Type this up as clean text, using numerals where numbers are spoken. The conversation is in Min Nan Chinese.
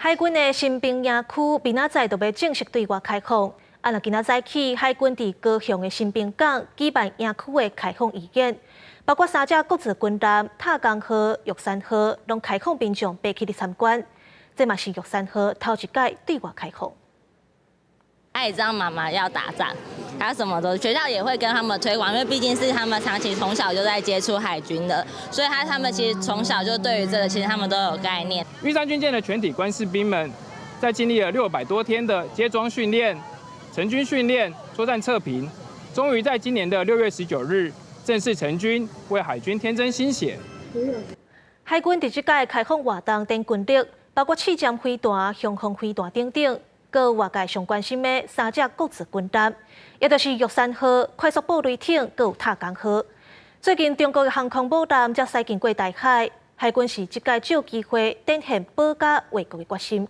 海軍的新兵營區明仔載就欲正式對外開放。啊，若今仔早起，海軍佇高雄的新兵港舉辦營區的開放預演，包括三隻國字軍艦、塔江號、玉山號，攏開放民眾爬起來參觀。這嘛是玉山號頭一擺對外開放。他也知道媽媽要打仗，他什麼都學校也會跟他們推廣，因為畢竟是他們長期從小就在接觸海軍的，所以他們其實從小就對於這個其實他們都有概念。玉山軍艦的全體官士兵們，在經歷了600多天的接裝訓練、成軍訓練、作戰測評，終於在今年的6月19日正式成軍，為海軍添增新血。海軍佇這屆開放活動展軍力，包括刺針飛彈、雄風飛彈等等。閣有外界上關心的三隻國字軍艦，也就是玉山號、快速布雷艇，閣有塔江號。最近中國的航空母艦才駛經過台海，海軍是這屆藉機會展現保家衛國的決心。